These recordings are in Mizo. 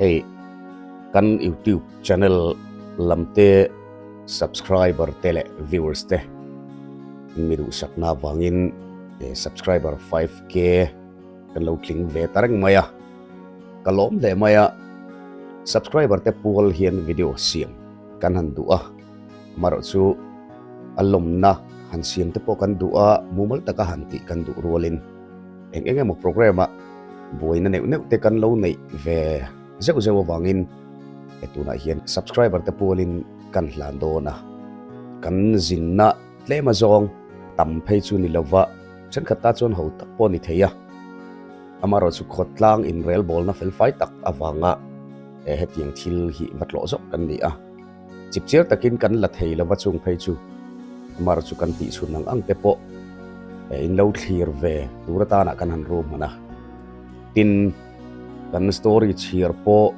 Hei kan YouTube channel lam te subscriber te leh viewers te mi duhsakna avangin subscriber 5k kan lo tling ve ta reng mai a, ka lawm hle mai a, subscriber te pual hian video siam kan han duh a, amaherawh chu a lawmna han siam te pawh kan duh a, mumal taka han tih kan duh rualin eng eng emaw program ah buaina neuh neuh te kan lo neih ve zeuh zeuh avangin he tunah hian subscriber te pualin kan hlan dawn a, kan zinna tlem azawng tam phei chu ni lova thenkhat ta chuan ho tak pawh a ni thei a, amaherawh chu khawtlang inrelbawlna felfai tak avanga hetiang thil hi va tlawh zawk kan ni a. Chipchiar takin kan la thei lova chung phei chu mar chu kan tih chhun ang ang te pawh in lo thlir ve tur atana kan han rum hman a. Tin, kan story chhiar pawh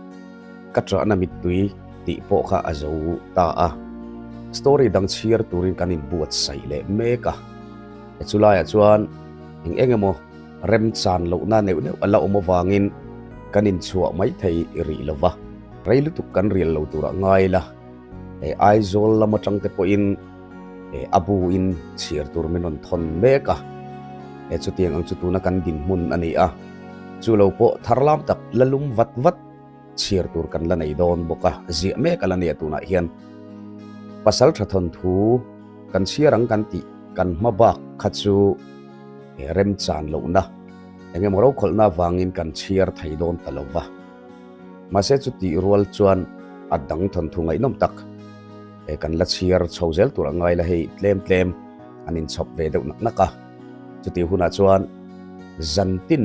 ka ṭahna mittui tih pawh kha a zo ta a. Story dang chhiar turin kan inbuatsaih leh mek a. Chulaiah chuan eng eng emaw remchan lohna neuh neuh a la awm avangin kan inchhuah mai thei rih lova. Rei lutuk kan rial lo turah ngai ila, hei Aizawl lam atang te pawhin a bu in chhiar tur min rawn thawn mek a, he chutiang ang chu tuna kan dinhmun a ni a, chu lo pawh thar lam tak la lum vat vat chhiar tur kan la nei dawn bawk a, ziah mek a la nia tunah hian pasal tha thawn thu kan chhiar ang kan tih kan hma bak kha chu remchan lohna eng emaw rokhawlhna avangin kan chhiar thei dawn ta lo va. Mahse chutih rual chuan a dang thawnthu ngaihnawm tak e kan la chhiar chho zel tur a ngai la hei tlem tlem an inchhawp ve deuh nak nak a, chutih hunah chuan zantin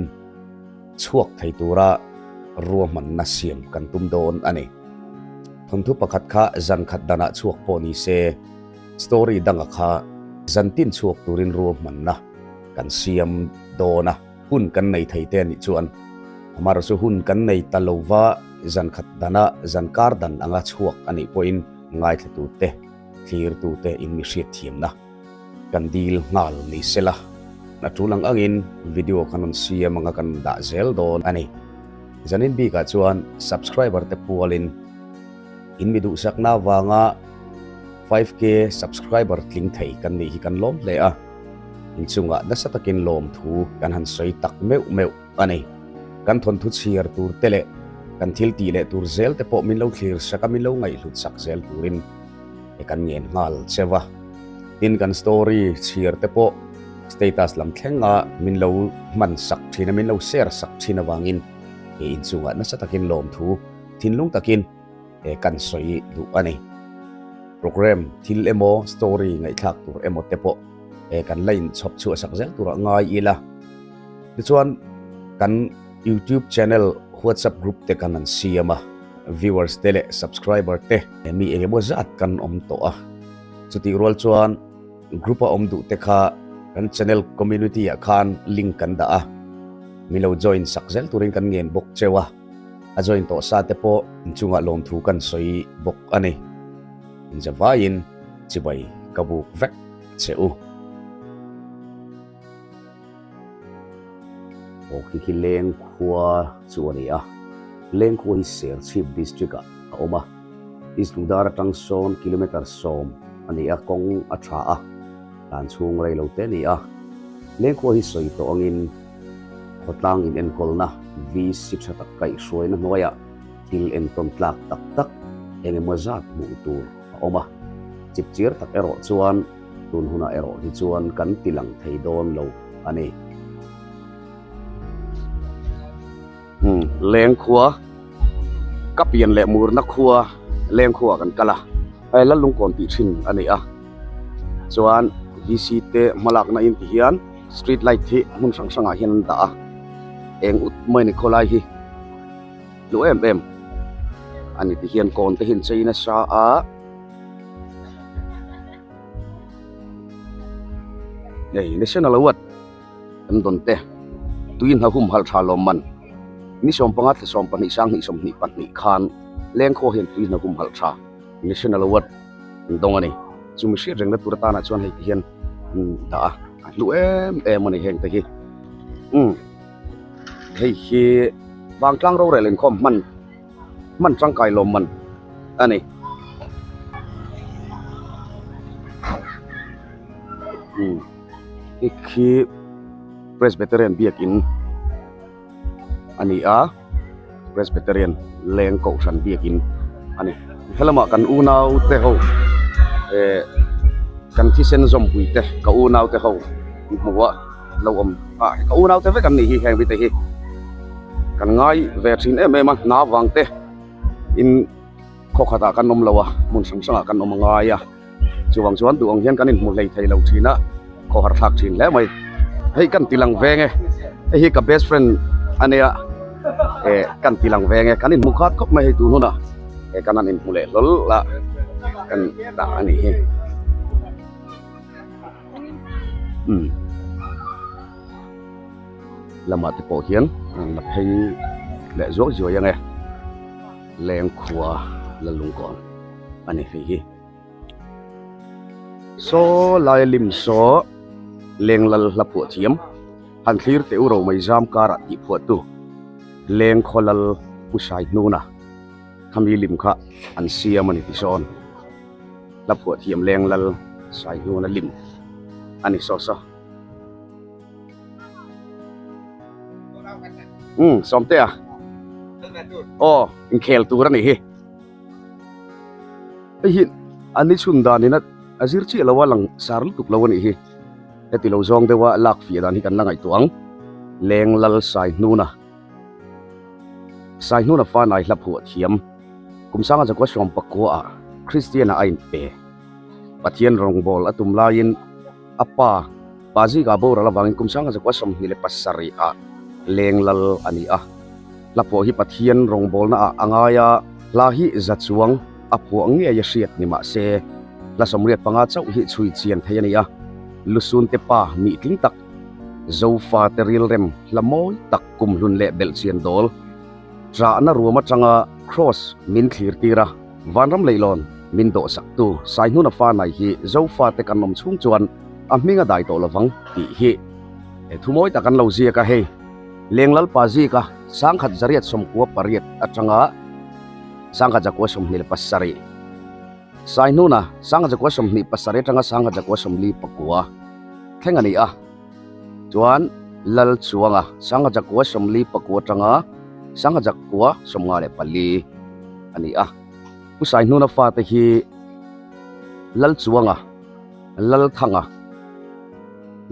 chhuak thei tura ruahmanna siam kan tum dawn a ni. Thawnthu pakhat kha zan khat danah chhuak pawh ni se story danga kha zantin chhuak turin ruahmanna kan siam dawn a. Hun kan nei thei te anih chuan amaherawh chu hun kan nei ta lova zan khat dana zan kar dan anga chhuak anih pawhin ngaithla tute thlir tute in mi hriat thiamna kan dil nghal ni sela a tul ang angin video kan rawn siam anga kan rawn dah zel dawn a ni. Zanin bikah chuan subscriber te pualin in mi duhsakna avanga 5K subscriber tling thei kan nih hi kan lawm hle a. Inchungah nasa takin lawmthu kan han sawi tak meuh meuh a ni. Kan thawnthu chhiar tur te leh kan thil tih leh tur zel te pawh min lo thlir sak a, min lo ngaihhlut sak zel turin kan ngen nghal cheu a. Tin, kan story chhiar te pawh status lam thlenga min lo hman sak thin a, min lo share sak thin avangin inchungah nasa takin lawmthu thinlung takin kan sawi duh a ni. Program thil emaw story ngaihthlak tur emaw te pawh kan la inchhawp chhuah sak zel turah ngai ila. Tichuan kan YouTube channel WhatsApp group te kan han siam a, viewers te leh subscriber te mi eng emaw zat kan awm tawh a. Chutih rual chuan group a awm duh te kha kan channel community ah khan link kan dah a, mi lo join sak zel turin kan ngen bawk cheu a. A join tawh sa te pawh inchungah lawmthu kan sawi bawk a ni. Inzavaiin chibai ka buk vek che u. Aw khi khi Lengkhua chu a ni a, Lengkhua hi Serchhip district ah a awm a, East Lungdar atang sawn kilometre 10 a ni a, kawng a tha a, tlan chhung rei lo te a ni a. Lengkhua hi sawi tawh angin Khawtlang inenkawlna VC tha tak kaihhruaina hnuaiah thil entawn tlak tak tak eng emaw zat hmuh tur a awm a. Chipchir tak erawh chuan tun hunah erawh hi chuan kan ti lang thei dawn lo a ni. Lengkhua, ka pian leh murna khua Lengkhua kan kal a, hei Lallungkawn tih thin a ni a, chuan VC te hmalakna in ti hian street light hi hmun hrang hrangah hian an dah a, eng ut mai ni khawlai hi hlu em em a ni ti hian kawn te hi an chei nasa a. Hei National Award an dawn te tui hna humhalh tha lawm man ni 15 thla 12 2022 khan Lengkhaw hian tui hna humhalh tha National Award an dawng a ni. Chu mi hriat rengna tur atana chuan hei ti hian an dah a, a hlu em em a ni heng te hi. Umm hei hi Vangtlang rorel inkhawm hman hman tangkai lawmman a ni. Umm hei khi Presbyterian biakin a ni a Presbyterian leng kohhran biakin a ni helamah kan unau te ho eh kan thisen zawmpui te ka unau te ho hmu a lo awm a ka unau te vek an nih hi heng mite hi kan ngai ve thin em em a hna vang te in khaw khatah kan awm lo a hmun hrang hrangah kan awm a ngai a chuvang chuan duh ang hian kan inhmu hlei thei lo thin a khaw har thlak thin hle mai hei kan ti lang veng e hei hi ka best friend a nia eh kan ti lang veng e kan inhmu khat khawp mai hei tun hunah eh kan han inhmu leh hlawl a kan dah a nih hi umm lamah te pawh hian an la phei leh zuai zuai ang e. Lengkhua Lalungkawn a ni hei hi. Saw lai lim saw leng lal hla phuah thiam han thlir teh u romei zam karah tih phuahtu Lengkhaw lal Pu Saihnuna khami lim kha an siam a ni ti sawn hla phuah thiam leng lal Saihnuna lim a ni saw saw. Umm Sawmtea aw inkhel tur a nih hi hei hi an ni chhun danin a zir chiah lo a lang sar lutuk lo a nih hi heti lo zawng deuha lak fiah dan hi kan la ngaihtuah ang leng lal Saihnuna Saihnuna fanai hla phuah thiam kum sanga zakua sawm pakua ah Kristian ah a inpe Pathian rawngbâwl a tum laiin A pa, Pa Zika boral avangin kum 1927 ah leng lal a ni a. Hla phuah hi Pathian rawngbawlna ah a ngai a, hla hi za chuang a phuah ngei a hriat ni mah se, hla 85 chauh hi chhui chian thei a ni a. Lusun te pa nih tling tak, Zofa te rilrem hla mawi tak kumhlun leh belhchian dawl, Ṭahna ruam aṭanga Kraws min thlir tir a, vanram leihlawn min dawhsaktu Saihnuna Fanai hi Zofate kan awm chhung chuan a hming a dai tawh lovang tih hi he thu mawi tak an lo ziak a hei. Lenglalpa zika 1998 aṭanga 1927 Saihnuna 1927 aṭanga 1949 thleng a ni a. Chuan Lal Chuanga 1949 atanga 1954 a ni a. Pu Saihnuna fate hi Lal Chuanga, Lal Thanga,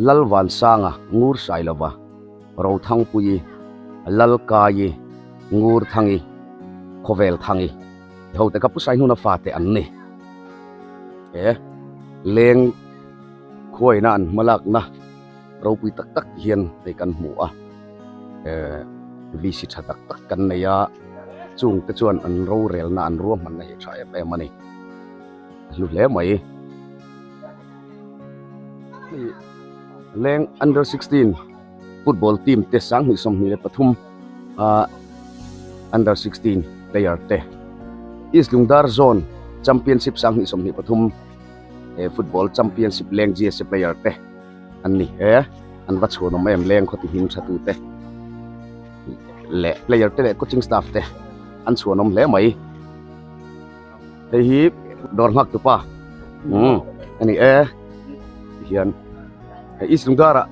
Lal Vansanga, Ngur Sailova, Rothangpuii, Lal Kaii, Ngur Thangi, Khawvel Thangi hote kha Pu Saihnuna fate an ni. He leng. Khuaina an hmalakna ropui tak tak hian hei kan hmu a, eh VC tha tak tak kan nei a, chung te chuan an rorelna an ruahmanna hi a tha em em a ni, a hlu hle mai. Hei leng under 16 football team te 2023 ah under 16 player te East Lungdar Zone Championship 2023. he football championship leng GSA player te an ni e an va chhuan awm em leng khaw ti hming tha tu te leh player te leh coaching staff te an chhuan awm hle mai hei hi dawr nghak tupa um ani e hian hei East Lungdar ah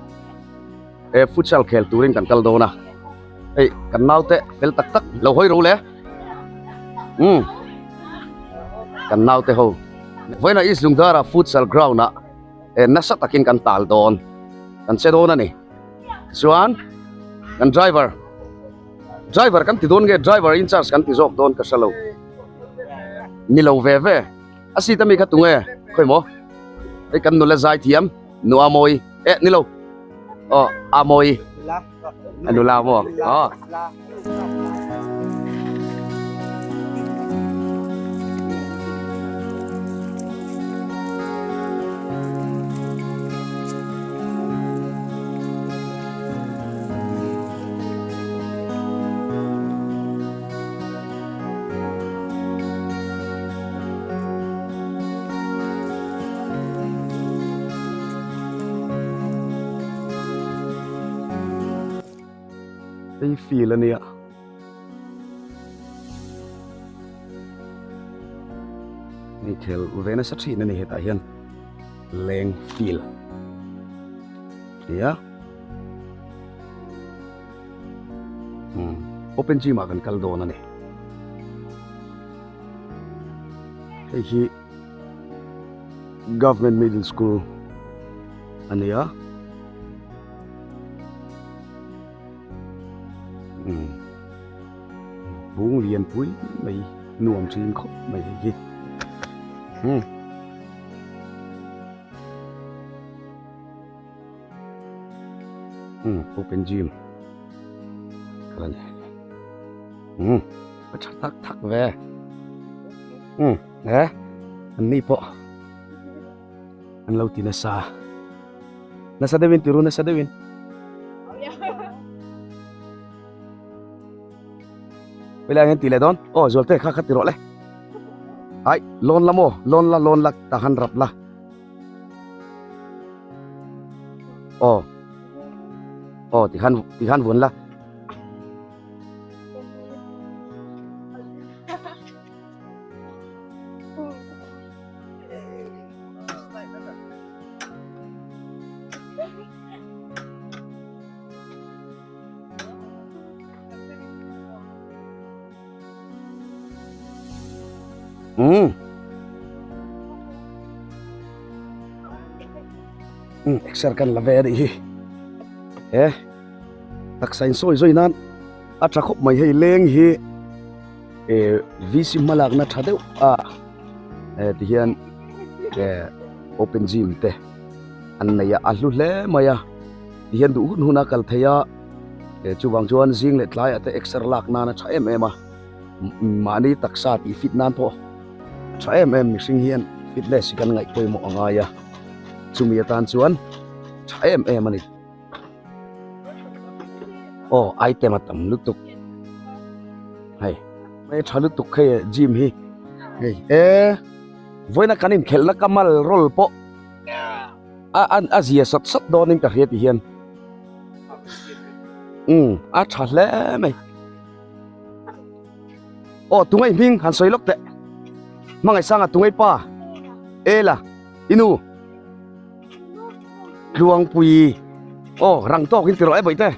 e futsal khel turin kan kal dawn a hei kan naute fel tak tak lo hawi ro le um kan naute ho vawiinah East Lungdara futsal ground ah eh nasa takin kan tal dawn kan che dawn a ni chuan kan driver driver kan ti dawn nge driver in charge kan ti zawk dawn ka hre lo ni lo ve ve a seat ami kha tunge khawi maw hei kan nula zai thiam nu a mawi eh ni lo aw a mawi a nula maw aw. Hei field a nia. inkhel ve nasa thin a ni hetah hian leng field nia umm open gym ah kan kal dawn a ni hei hi government middle school a ni a umm bung lian pui mai nuam thin khawp mai hei hi umm. Umm open gym kal a ni umm a tha tak tak ve umm he an ni pawh an lo ti nasa nasa deuhin ti ru nasa deuhin Helai hian ti leh dawn aw Zualte kha kha ti rawh le ai lawn la maw lawn la lawn la tah khan rap la. Aw aw tikhan tikhan vun la. Umm. Umm exer kan la ve a nih hi. He taksa in sawi zawi nan a tha khawp mai hei leng hi eh VC hmalakna tha deuh a eh ti hian eh open gym te an nei a a hlu hle mai a ti hian duh hun hun a kal thei a eh chuvang chuan zing leh tlaiah te exer lak nan a tha em em a. Mahni taksa tih fit nan pawh a tha em em mihring hian fitness hi kan ngaih pawimawh a ngai a chumi atan chuan tha em em a ni aw item a tam lutuk hei hei tha lutuk hei gym hi hei e vawiina kan inkhelhna kamal roll pawh a a zia sawt sawt dawnin ka hria ti hian umm a tha hle mai. Aw tungai hming han sawi lawk teh hmangaihsanga tungai pa Ela inu Tluangpui aw rang tawk in ti rawh e bawihte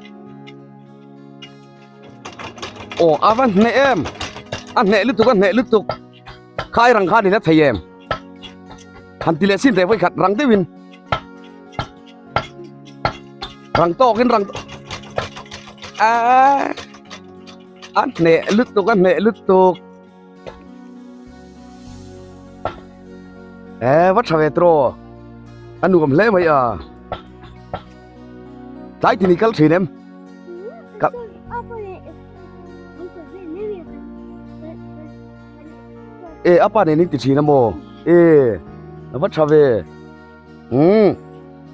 aw a va hneh em a hneh lutuk a hneh lutuk khai rang khan i la thei em han ti leh sin teh vawikhat rang deuhin Rang tawkin rang a a hneh lutuk a hneh lutuk e va tha ve tro a nuam hle mai a tlai tini kal thin em ka e apa nen in ti thin a maw e a va tha ve Umm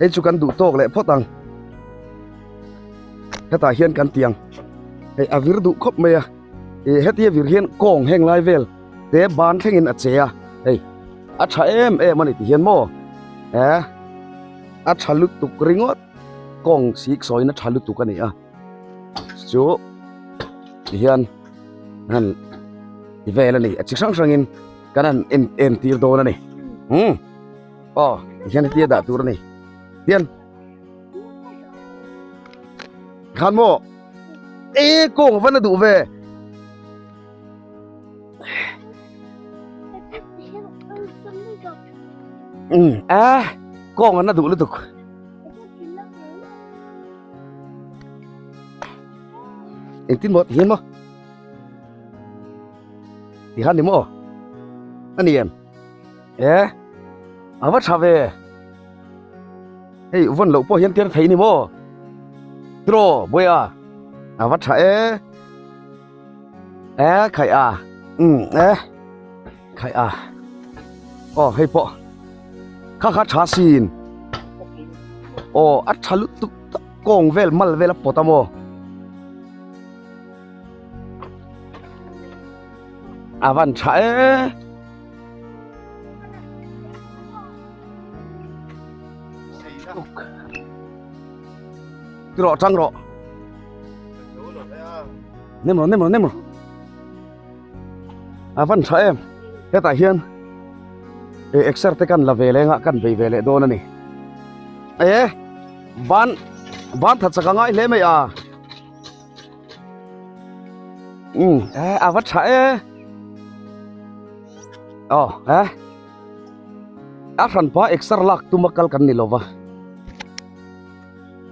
hei chu kan duh tawk leh phawt ang hetah hian kan ti ang hei a vir duh khawp mai a ih hetia vir hian kawng heng lai vel te ban thlengin a che a hei a tha em em a ni ti hian maw eh a tha lutuk ringawt kawng sik sawiin a tha lutuk a ni a chu ti hian han ti vel a ni a chi hrang hrangin kan han en entir dawn a ni umm. Aw tihian hetia dah tur a ni tian khan maw e kawng a van a duh ve um a kawng an a duh lutuk engtin maw tihian maw tihan ni maw a ni em E a va tha ve hei vawn loh pawh hian tir thei ni maw draw bawiha a va tha e e khaih a um e khaih a aw hei pawh kha kha tha sin aw a tha lutuk tak kawng vel mal vel a pawt a maw a van tha e. Ti rawh tang rawh. Nem rawh nem rawh nem rawh. A van tha em. Hetah hian Exer te kan la ve leng a kan bei ve leh dawn a ni. E ban ban tha chak a ngai hle mai a. Um e a va tha e. Aw e a hranpa exer lak tuma kal kan ni lova.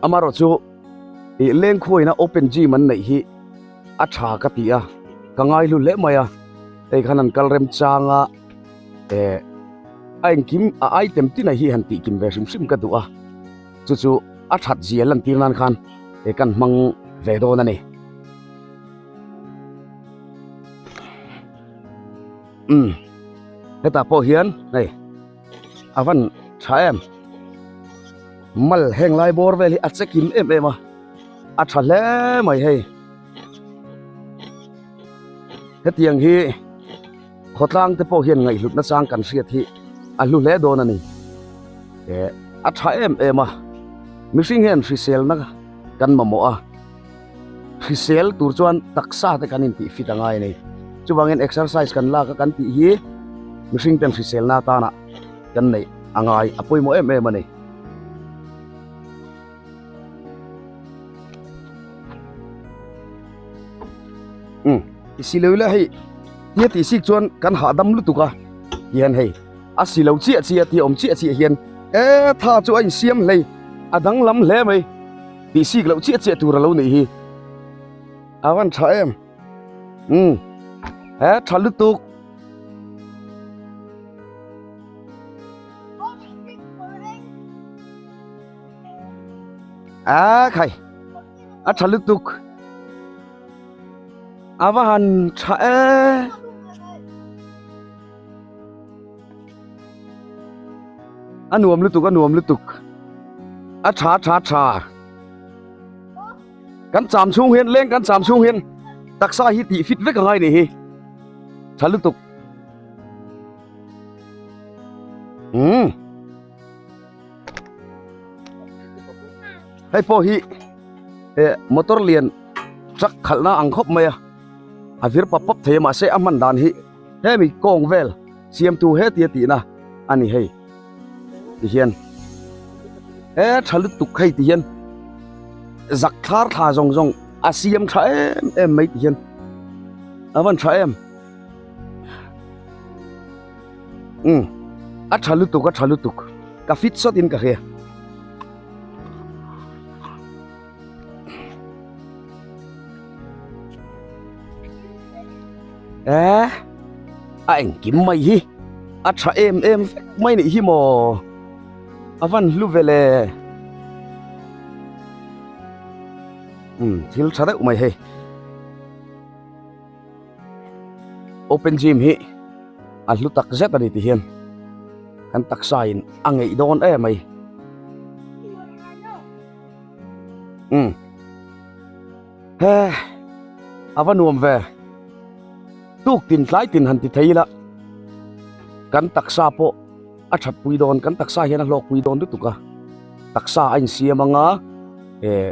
Amaherawhchu ih lengkhuaina open gym an neih hi a tha ka ti a ka ngaihlu hle mai a hei khan an kal rem chang a eh a engkim a item tin a hi han tih kim ve hrim hrim ka duh a chu chu a that zia lan tir nan khan eh kan hmang ve dawn a ni umm hetah pawh hian hei. A van tha em mal heng lai bawr vel hi a che kim em em a a tha hle mai hei hetiang hi khawtlang te pawh hian ngaihhlut na chang kan hriat hi a hlu hle dawn a ni eh a tha em em a mihring hian hriselna kan mamawh a hrisel tur chuan taksa te kan intih fit a ngai a ni chuvangin exercise kan lak a kan tih hi mihring ten hriselna atana kan neih a ngai a pawimawh em em a ni. Um ti si lo ila hei tia tih sik chuan kan hahdam lutuk a tihian hei a si lo chiah chiah tih awm chiah chiah hian e tha chu a insiam hlei a danglam hle mai. Tih sik loh chiah chiah tur a lo nih hi. A van tha em. Umm. He tha lutuk. A khai. A tha lutuk. A va han tha e. A nuam lutuk a nuam lutuk a tha tha tha kan cham chhung hian leng kan cham chhung hian taksa hi tih fit vek angai nih hi tha lutuk umm hei pawh hi eh motor lian truck khalhna ang khawp mai a a vir pap pap thei a mahse a hman dan hi hemi kawng vel siamtu hetia tihna a ni hei ti hian he tha lutuk hei ti hian zak thlar thla zawng zawng a siam tha em em mai ti hian a van tha em um a tha lutuk a tha lutuk ka fit sawt in ka hria. Eh, a engkim mai hi a tha em em vek mai nih hi maw a van hlu ve le um thil tha deuh mai hei open gym hi a hlu tak zet a ni ti hian kan taksa in a ngeih dawn em mai um he a va nuam ve tuk tin tlai tin han ti thei ila kan taksa pawh a that pui dawn kan taksa hian a hlawk pui dawn lutuk a taksa a insiam anga eh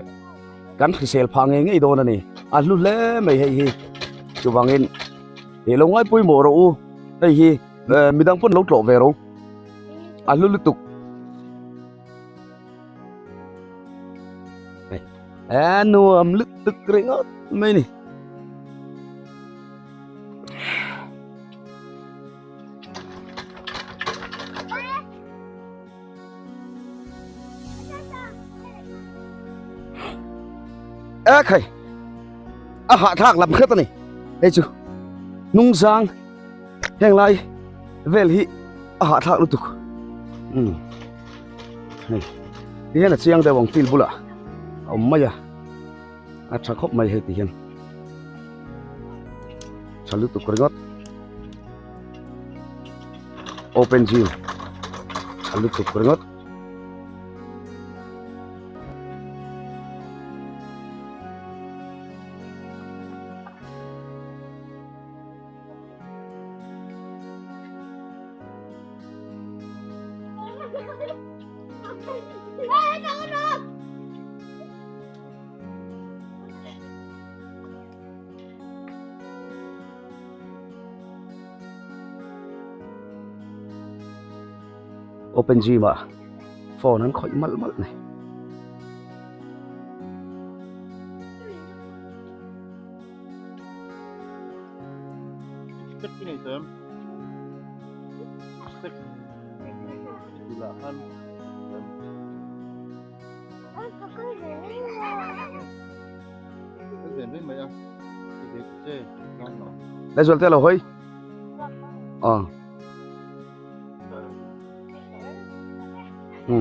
kan hrisel phah ngei ngei dawn a ni a hlu hle mai hei hi chuvangin ih lo ngai pawimawh rawh u hei hi eh midang pawn lo tlawh ve rawh a hlu lutuk. A nuam lutuk ringawt mai ni. A khai a hah thlak lam hret a ni hei chu hnung zang heng lai vel hi a hah thlak lutuk um hei ti hian a chiang deuh ang field bulah a awm mai a a tha khawp mai hei ti hian tha lutuk ringawt open gym tha lutuk ringawt. Open gym ah phone an khawih malh malh ni. Lai zual te lo hoi. Ờ. Ừ.